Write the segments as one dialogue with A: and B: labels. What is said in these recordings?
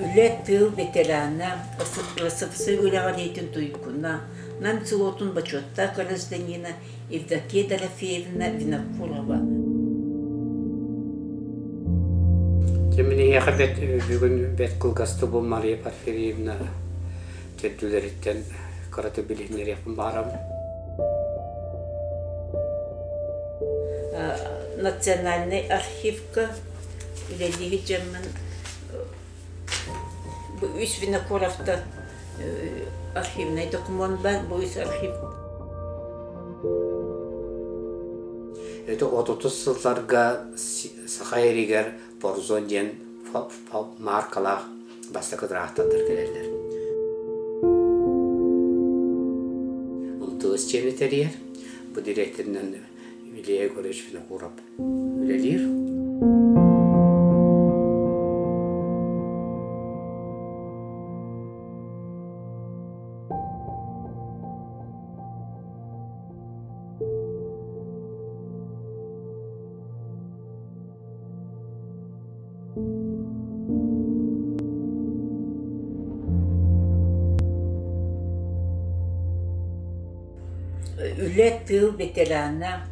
A: Үлэ, тыыл ветерана, РСФСР үөрэҕириитин туйгуна, Нам селотун бочуоттаах гражданина Евдокия Дорофеевна Винокурова.
B: Дьэ мин эһиэхэ бэрт бүгүн бэрт кылгастык бу Мария Порфирьевна төрдүлэриттэн кыратык билиһиннэриэхпин баҕарабын.
A: Национальнай архивка үлэлии сылдьаммын бу үс Винокуровтар архивнай докумуон баар, бу үс архив.
B: Это отутус сылларга Саха эригэр Борзон диэн мааркалаах бастакы тыраахтардар кэлэллэр. МТС дьиэни тэрийэр. Бу дириэктэринэн Илья Егорович Винокуров үлэлиир.
A: Үлэ, тыыл ветерана,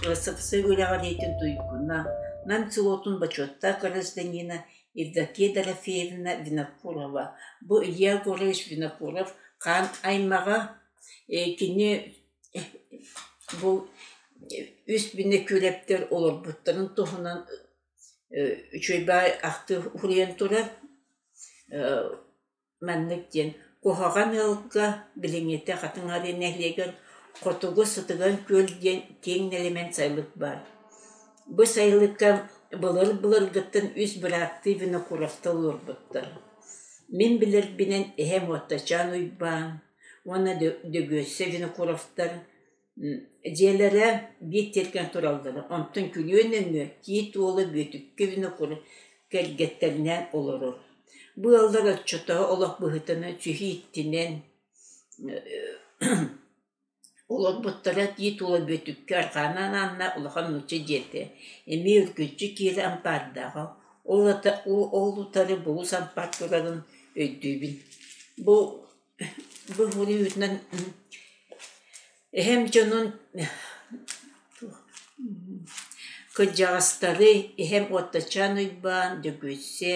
A: РСФСР үөрэҕириитин туйгуна, Нам селотун бочуоттаах гражданина Евдокия Дорофеевна Винокурова. Бу Илья Егорович Винокуров хаан аймаҕа, кини бу үс Винокуровтар олорбуттарын туһунан үчүгэй баҕайы ахтыы суруйан турар. Маннык диэн Куһаҕан ыалга билиҥҥитэ Хатыҥ Арыы нэһилиэгэр Хотугу Сытыган Күөл диэн киэҥ нэлэмэн сайылык баар. Бу сайылыкка былыр-былыргыттан үс бырааттыы Винокуровтар олорбуттар. Мин билэрбинэн эһэм Уоттачаан Уйбаан уонна Дөгүөссэ Винокуровтар Дьиэлэрэ биир тиэргэн тураллара, онтон күрүө нөҥүө Тиит уола Бүөтүккэ Винокуров кэргэттэринээн олорор. Бу ыаллар оччотооҕу олох быһыытынан сүһүү иттинэн олорбуттара Тиит уола Бүөтүккэ арҕаанан ааннаах улахан нуучча дьиэтэ, эмиэ үргүлдьү киирэ ампаардааҕа, ол ол утары булуус ампаар турарын өйдүүбүн. Бу Бу суруйуутунан эһэм дьонун кырдьаҕастары эһэм Уоттачаан Уйбаан, Дьөгүөссэ,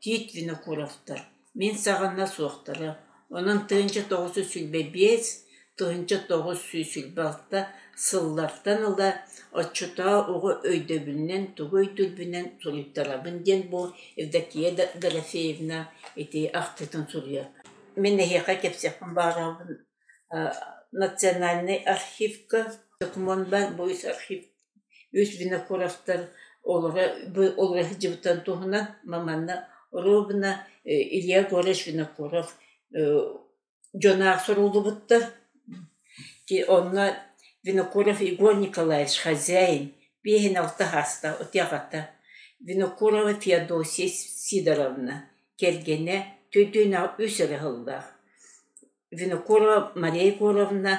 A: Тиит Винокуровтар мин саҕана суохтара. Онон 1925, 1926 сыллартан ыла оччотооҕу оҕо өйдөбүлүнэн тугу өйдүүрбүнэн суруйтарабын диэн бу Евдокия Дорофеевна ити ахтыытын суруйар. Мин эһиэхэ кэпсиэхпин баҕарабын Национальнай архивка докумуон баар, бу үс архив үс Винокуровтар олоро олоро сылдьыбыттарын туһунан манна ровно Илья Егорович Винокуров дьоно суруллубуттар. Онно Винокуров Егор Николаевич хозяин биэһин алта саастаах ити аҕата Винокурова Феодосия Сидоровна кэргэнэ төрдүөн үс эрэ сыллаах Винокурова Мария Егоровна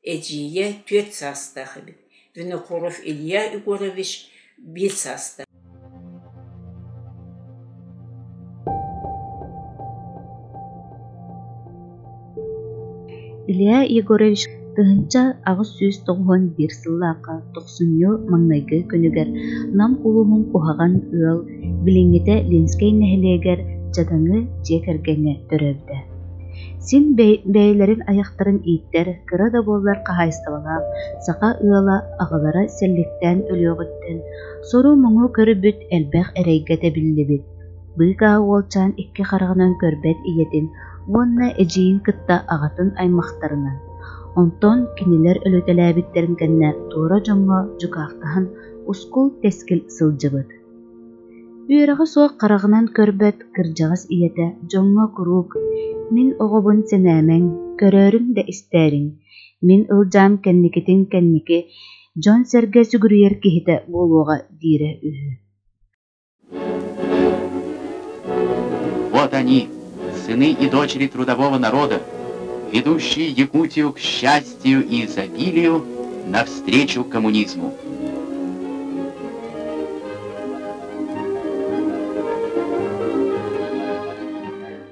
A: эдьиийэ түөрт саастаах эбит, Винокуров Илья Егорович биир саастаах.
C: Илья Егорович 1891 сыллаахха тохсунньу маҥнайгы күнүгэр Нам улууһун Куһаҕан ыал, билиҥҥитэ Ленскэй нэһилиэгэр дьадаҥы дьиэ кэргэҥҥэ төрөөбүтэ. Син бэйэлэрин айахтарын ииттэр, кыра да буоллар хаһаайыстыбалаах саха ыала аҕалара сэлликтээн өлүөҕүттэн сору-муҥу көрбүт элбэх эрэйгэ тэбиллибит. Быыкаа уолчаан икки хараҕынан көрбөт ийэтин уонна эдьиийин кытта аҕатын аймахтарынан, онтон кинилэр өлүтэлээбиттэрин кэннэ туора дьоҥҥо дьукаахтаһан ускул-тэскил сылдьыбыт. Үөрэҕэ суох хараҕынан көрбөт кырдьаҕас ийэтэ дьоҥҥо куруук «Мин оҕобун сэнээмэҥ, көрөөрүҥ да истээриҥ, мин Ылдьаам кэнникитин кэнники дьон-сэргэ сүгүрүйэр киһитэ буолуоҕа» диирэ үһү.
D: Вот они, сыны и дочери трудового народа, ведущие Якутию к счастью и изобилию навстречу коммунизму.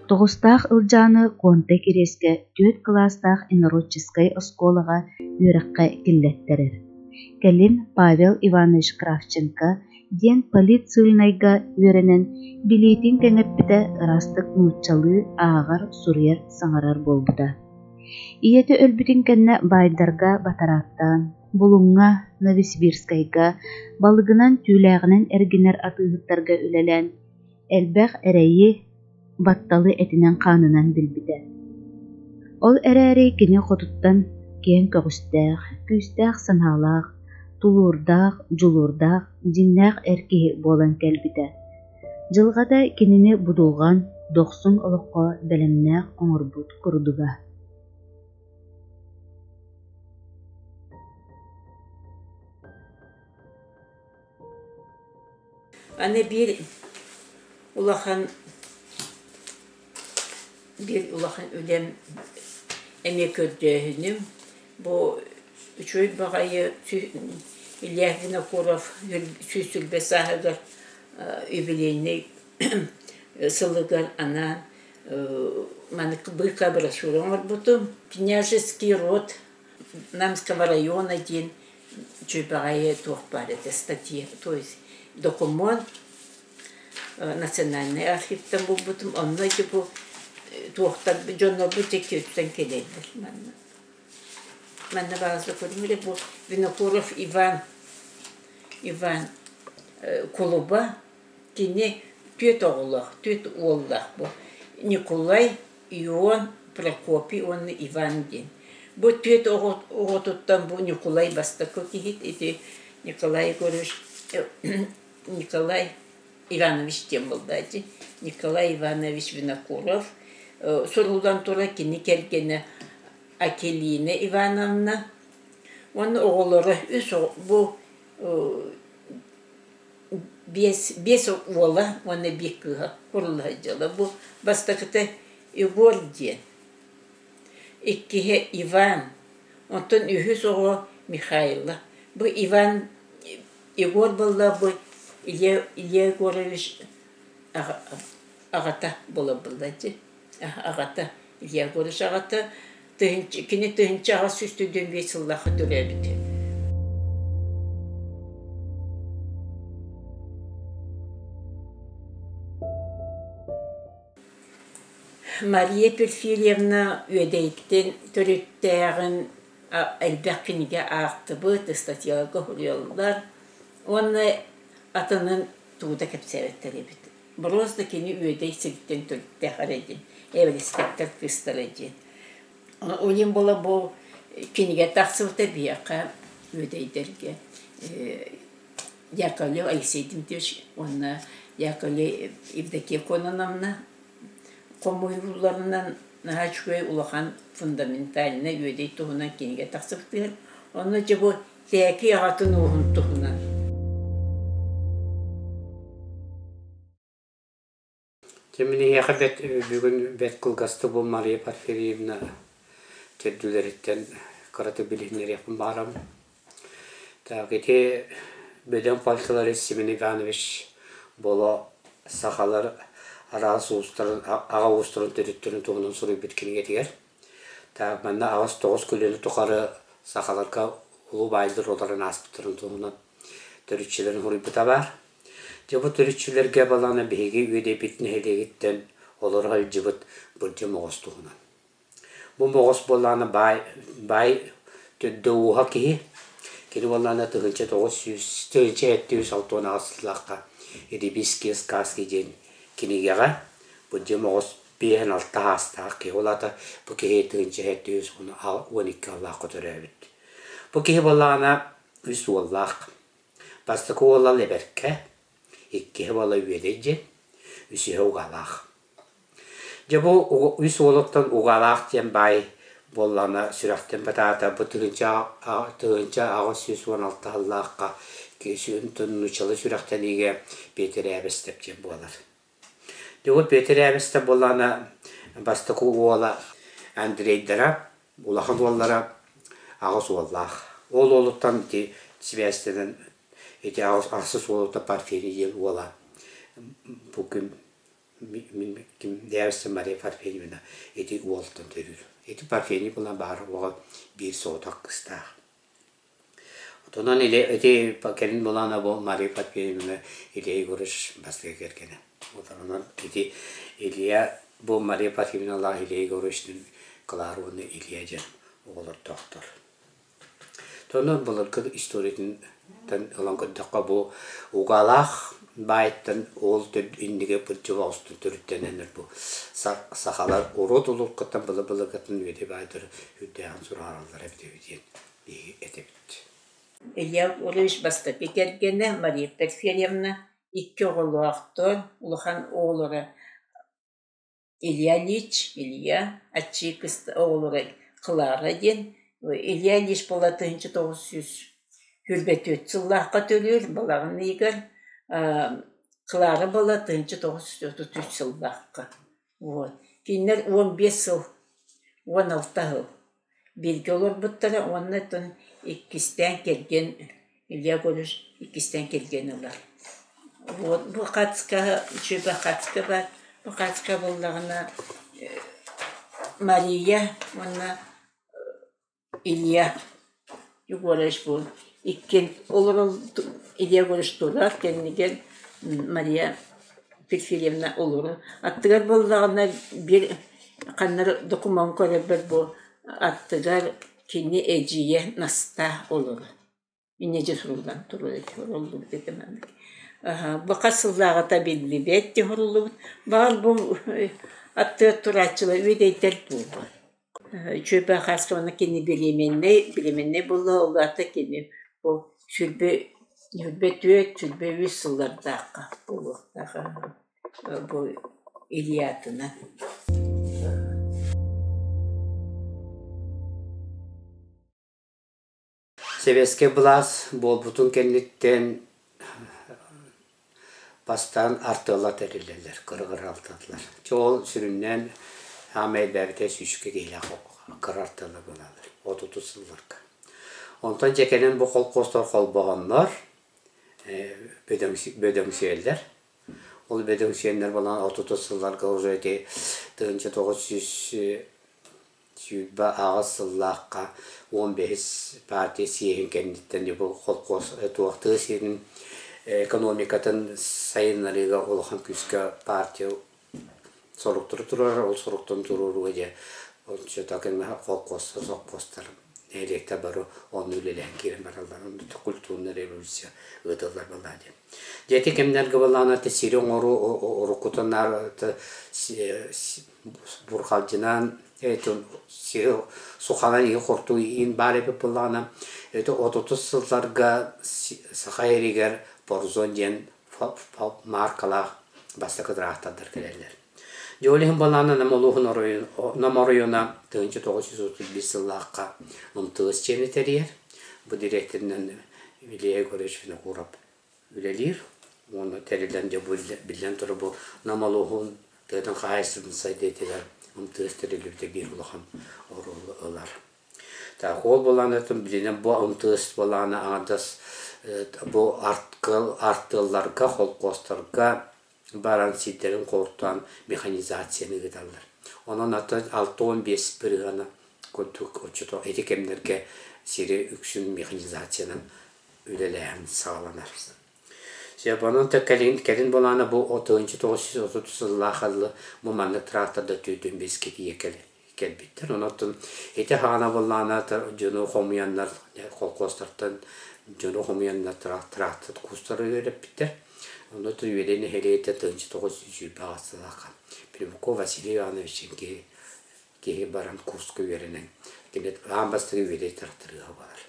C: Тоҕустаах Ылдьааны Куонтай Кириэскэ түөрт кылаастаах инородческай оскуолаҕа үөрэххэ киллэттэрэр. Кэлин Павел Иванович Кравченко диэн политсыыльнайга үөрэнэн билиитин кэҥэппитэ ыраастык нууччалыы ааҕар, суруйар, саҥарар буолбута. Ийэтэ өлбүтүн кэннэ баайдарга батарааттаан, Булуҥҥа, Новосибирскайга балыгынан, түүлээҕинэн эргинэр атыыһыттарга үлэлээн, элбэх эрэйи, батталы этинэн-хаанынан билбитэ. Ол эрээри кини хотуттан киэҥ көҕүстээх, күүстээх санаалаах, тулуурдаах, дьулуурдаах, дьиҥнээх эр киһи буолан кэлбитэ. Дьылҕата кинини будулҕан, дохсун олоххо бэлэмнээх оҥорбут курдуга.
A: Аны биир улахан биир улахан үлэм эмиэ көрдөөһүнүм бу үчүгэй баҕайы Илья Винокуров 120 сааһыгар юбилейнай сылыгар анаан маннык быыкаа брошюра оҥорбутум. Княжеский род Намского района диэн үчүгэй туох баар этэ статья, то есть докумуон национальнай архивтан булбутум. Онно ити бу туохтар дьоннорбут дьэкиэттэн кэлэллэр манна. Манна баҕас көрүм эрэ бу Винокуров Иван Иван кулуба кини түөрт оҕолоох, түөрт уоллаах бу. Николай Ион, Прокопий уонна Иван диэн. Бу түөрт оҕотуттан бу Ньукулай бастакы киһит ити Николай Егорович Николай Иванович диэн буолла дии. Николай Иванович Винокуров суруллан турар кини кэргэнэ Акелина Ивановна уонна оҕолоро үс бу биэс, биэс уола уонна биир кыыһа курулла сылдьаллар. Бу бастакыта Егор диэн, иккиһэ Иван, онтон үһүс оҕо Михайла. Бу Иван Егор буолла бу Илья, Илья Егорович аҕата буола буолла дии. Аҕата Илья Егорович аҕата кини 1825 сыллаахха төрөөбүтэ. Мария Перфильевна Үөдэйтэн төрүттээҕин элбэх кинигэ аахтыбыт, ыстатыйаларга суруйаллар уонна атынын тугу да кэпсээбэттэр эбит. Боруос да кини Үөдэй сириттэн төрүттээх эрэ диэн, эбэлэспэттэр кыыстара диэн. Уйун буола бу кинигэ тахсыбыта биһиэхэ Үөдэйдэргэ Яковлев Алексей Дмитриевич уонна Яковлев Евдокия Кононовна хомуйууларынан наһаа үчүгэй улахан фундаментальнай Үөдэй туһунан кинигэ тахсыбытыгар онно дьэ бу Тээки аҕатын ууһун туһунан.
B: Дьэ мин эһиэхэ бэрт бүгүн бэрт кылгастык бу Мария Порфирьевна төрдүлэриттэн кыратык билиһиннэриэхпин баҕарабын. Так ити бөдөҥ фольклорист Семен Иванович Боло сахалар араас уустарын аҕа уустарын төрүттэрин туһунан суруйбут кинигэтигэр Так манна аҕыс-тоҕус көлүөнэ тухары сахаларга улуу баайдар олорон ааспыттарын туһунан төрүччүлэрин суруйбута баар. Дьэ бу төрүччүлэргэ балаҕана биһиги Үөдэйбит нэһилиэгиттэн олоро сылдьыбыт Бырдьа Моҕус туһунан. Бу Моҕус буоллаҕына баай, баай төрдө-ууһа киһи. Кини буоллаҕына 1900 1768 сыллаахха «Рябийские сказки» диэн кинигэҕэ Бырдьа Моҕус 56 аастаах киһи, ол аата бу киһи 1712 аллаахха төрөөбүт. Бу киһи буоллаҕына үс уоллаах. Бастакы уола Лэбэркэ, иккиһэ уола Үөдэй диэн, үсүһэ Угаалаах. Дьэ бу үс уолуттан Угаалаах диэн баай буоллаҕына сүрэхтэн батаата бу 1816 сыллаахха нууччалыы сүрэхтэниигэ Петр Эбэстэп диэн буолар. Дьэ Петр Эбэстэ буоллаҕына бастакы уола Андрейдара, улахан уоллара аҕыс уоллаах. Ол уолуттан ити сибээстэнэн ити ахсыс уолуттан Порфирий диэн уола бу күн Мин ким дээбэсэ Мария Парфеньевна ити уолтан төрүүр. Ити Парфений буолан баар оҕо биир соҕотох кыыстаах. Отонон или ити кэлин буолан бу Мария Парфеньевна Илья Егорович бастакы кэргэнэ. Онон ити Илья бу Мария Парфеньевналаах Илья Егоровичтыын Клара уонна Илья диэн оҕолордоохтор. Онон былыргы историятыттан ылан көрдөххө, бу Угаалаах баайтан уол иннигэ бырдьыба оҕустун төрүттэнэннэр бу сахалар урут улууккаттан былыр-былыргыттан үөдэй баайдары үрдээҕин сураҕыраллар эбит үһү диэн биһиги этэбит.
A: Илья Егорович бастакы кэргэнэ Мария Порфирьевна икки оҕолоохтор, улахан оҕолоро Илья Ильич, Илья аччык оҕолоро Клара диэн Илья Ильич буола 1924 сыллаахха төрүүр, балаҕан ыйыгар, Клара буола 1933 сыллаахха. Вот. Кинилэр 15 сыл, 16 сыл бииргэ олорбуттара уонна оттон иккистээн кэргэн Илья Егорович иккистээн кэргэн ылар. Вот бу хацка үчүгэй хацка баар. Бу хацка буоллаҕына Мария уонна Илья Егорович бу иккиэн олорон Илья Егорович турар кэннигэр Мария Перфильевна олорор. Аттыгар буоллаҕына биир ханна эрэ докумуон көрөрбөр бу аттыгар кини эдьиийэ Настаа олорор. Инньэ дьэ суруллан турар этэ, суруллубут этэ маннык. Бу хас сыллааҕыта биллибэт дии суруллубут. Баҕар бу аттыгар турааччылар үөдэйдэр буолуо. Үчүгэй хаһаайыстыбаны кини бириэмэннэй, бириэмэннэй буолла, ол аата кини бу 24, 23 сыллардаахха буолуохтаах бу Ильятынан.
B: Сэбиэскэй былаас буолбутун кэнниттэн бастаан артыаллар тэриллэллэр, кыргыралталар. Чэ ол сүрүннээн саамай элбээбитэ сүүскэ киһилээх кыра артыаллар буолаллар отутус сылларга. Онтон дьэ кэлин бу холкуостар холбоһоннор бөдөҥсүйэллэр. Ол бөдөҥсүйэннэр буолан отутус сылларга уже ити 1900 28 сыллаахха 15 партия съеһин кэнниттэн бу холкуос туох тыа сирин экономикатын сайыннарыыга улахан күүскэ партия соруктары турар, ол соруктарын туруорууга дьэ холкуостар, сопхуостар нэһилиэктэр бары онно үлэлэһэн киирэн бараллар. Культурная революция ыытыллар буоллаҕа диэн. Дьэ ити кэмнэргэ буоллаҕына сири оҥоруу уруккутун бурҕалдьынан сири суханан иһи хортуу иин баар эбит буоллаҕына это отутус сылларга Саха сиригэр Борзон диэн мааркалаах бастакы тыраахтардар кэлэллэр. Дьэ ол иһин буоллаҕына Нам улууһун оройуон Нам оройуона 1935 сыллаахха МТС дьиэни тэрийэр. Бу дириэктэринэн Илья Егорович Винокуров үлэлиир уонна тэриллэн дьэ биллэн турар бу Нам улууһун тыатын хаһаайыстыбатын сайдыытыгар МТС тэриллибитэ биир улахан оруолу ылар. Так ол былаанатын билинэн бу МТС былаана аҥардас бу артыалларга, холкуостарга баран сирдэрин хоортоон механизацияны ыыталлар. Онон атын 65 бырыһыана курдук оччото ити кэмнэргэ сири үксүн механизациянан үлэлээһин саҕаланар. Онон кэлин, кэлин былаана бу 1930 сыллаах ыллы бу маннык тракторда түүтүн бискэ тиийэ кэлбиттэр. Онон ити хаана былаана дьону хомуйаннар холкуостартан дьону хомуйаннар трактор курстары үөрэппиттэр. Онно үөдэй нэһилиэктэ 1928 сыллаахха Примаков Василий Иванович киһи киһи баран курска үөрэнэн кини аан бастакы үөдэй тракторыга буолар.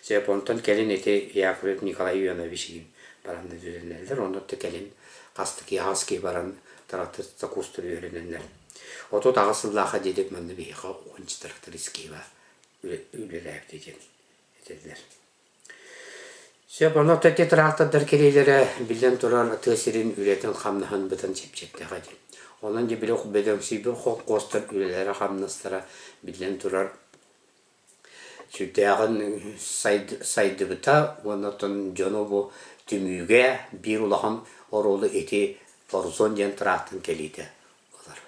B: Сөп, онтон кэлин ити Яковлев Николай Иванович иһин баран үөрэнэллэр, онно кэлин хастык аҕыс киһи баран тракторист курстары үөрэнэллэр. 38 сыллаахха диэри манна биһиэхэ уонча тракторист киһи баар үлэлээбитэ диэн этэллэр. Сөп, онно ити трактордар кэлиилэрэ биллэн турар тыа сирин үлэтин-хамнаһын бытан чэпчэттэҕэ дии. Онон дьэ били бөдөҥсүйбүт холкуостар үлэлэрэ-хамнастара биллэн турар сүрдээҕин сайдыбыта уонна оттон дьону бу түмүүгэ биир улахан оруолу ити Форзон диэн тыраахтан кэлиитэ ылар.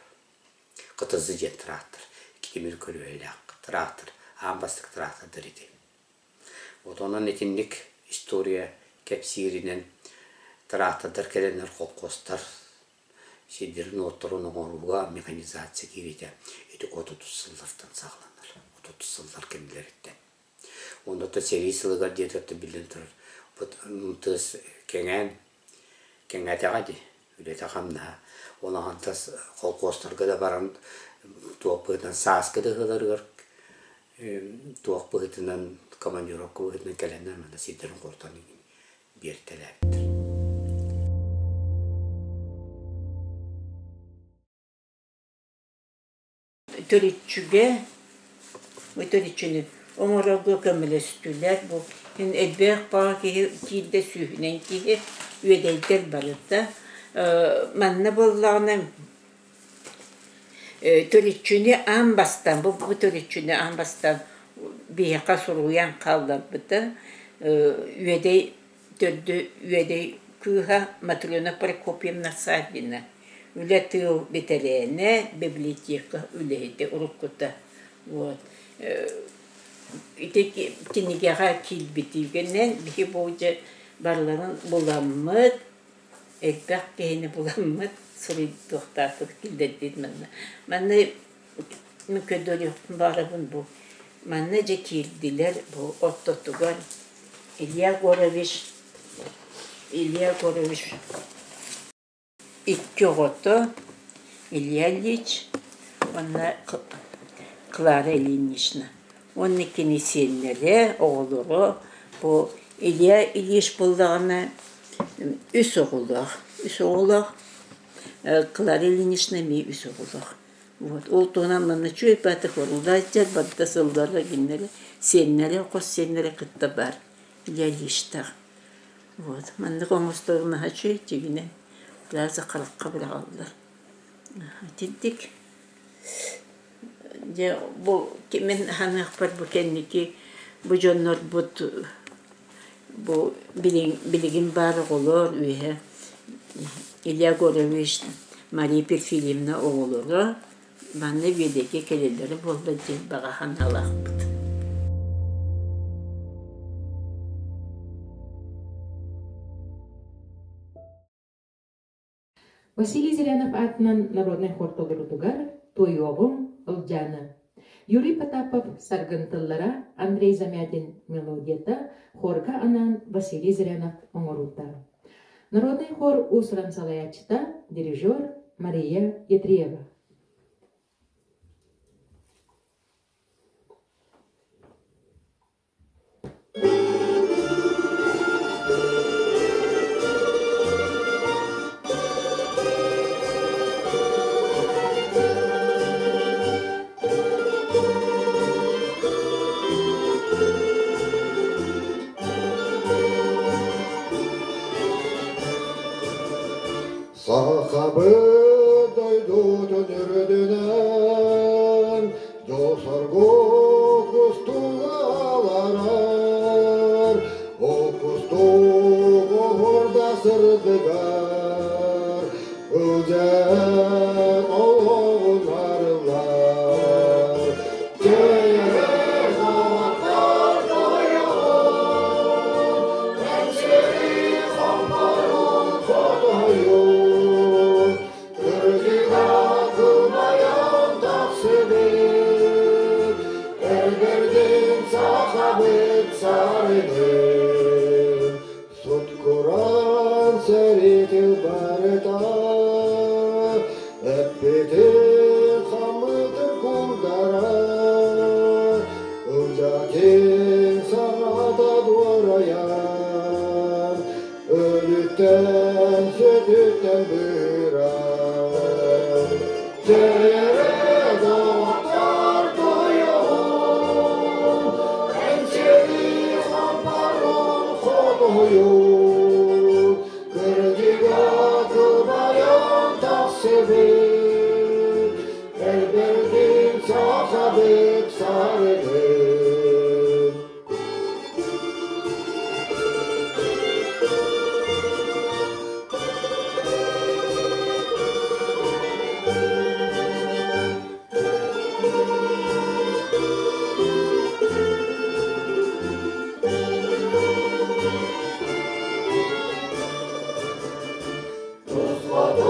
B: Кытызы диэн тыраахтар, тимир көлүөһэлээх тыраахтар, аан бастакы тыраахтардар ити. Вот онон итинник история кэпсииринэн тыраахтардар кэлэннэр холкуостар сирдэрин-уоттарын оҥорууга механизация киириитэ ити 30 сыллартан саҕаланар. 30 сыллар кэмнэриттэн. Онно то сэрии сылыгар диэтэ биллэн турар тыас кэҥээн кэҥээтэҕэ дии үлэтэ-хамнаһа. Ол аҕантас холкуостарга да баран туох быһыытынан сааскы да ыһыыларыгар туох быһыытынан командировка быһыытынан кэлэннэр манна сирдэрин хорутан биэртэлээбиттэр.
A: Төрүччүгэ төрүччүнү оҥорорго көмөлөстүлэр. Бу мин элбэх баҕа киһи киирдэ сүүһүнэн киһи үөдэйдэр барыта. Манна буоллаҕына төрүччүнү аан бастаан бу төрүччүнү аан бастаан биһиэхэ суруйан хаалларбыта Үөдэй төрдү Үөдэй кыыһа Матрена Прокопьевна Саввина үлэ тыыл бэтэрээнэ, библиотека үлэһитэ уруккута. Вот. Ити кинигэҕэ киирбитигинэн биһи бу дьэ барыларын буламмыт, элбэх киһини буламмыт суруйдуохтаахпыт киллэрдит манна. Манна мин көрдөрүөхпүн баҕарабын бу манна дьэ киирдилэр бу ортотугар Илья Егорович Илья Егорович икки оҕото Илья Ильич уонна Клара Ильинична уонна кини сиэннэрэ, оҕолоро бу Илья Ильич буоллаҕына үс оҕолоох, үс оҕолоох Клара Ильинична эмиэ үс оҕолоох. Вот ол туһунан манна үчүгэй баатых барыллааччар барыта сыллара кинилэри сиэннэрэ, хос сиэннэрэ кытта баар Илья Ильичтаах. Вот маннык оҥостору наһаа үчүгэй дьиҥинэн сразу харахха быраҕаллар. Итинник дьэ бу мин саныахпар бу кэнники бу дьоннорбут бу билигин баар оҕолор үөһэ Илья Егорович, Мария Перфильевна оҕолоро манна Үөдэйгэ кэлэллэрэ буолла диэн баҕа санаалаахпыт.
E: Василий Зырянов аатынан народнай хор толоруутугар «Туойуоҕум, Ылдьаана», Юрий Потапов «Саргын тыллара», Андрей Замятин мелодията, хорга анаан Василий Зырянов оҥоруута. Народнай хор уус-уран салайааччыта, дирижер Мария Ятриева.
F: Сахабыт дойдутун үрдүнэн Дьол-соргу кустугаларар, Ол кустук уһурда сырдыгар, Ылдьан олоҕун арыллар. Суткуран сэритил барыта Эппитин хаммытын курдара Ылдьатын саҥата дуорайан Өлүттэн сүтүттэн быыран Дьэрэ доҕоттор туйуһун Эҥсиэли хампарын хотуйун Кырдьыга кылбайан тахсыбыт, Эрбэрдин сахабыт сарыгын. Хоту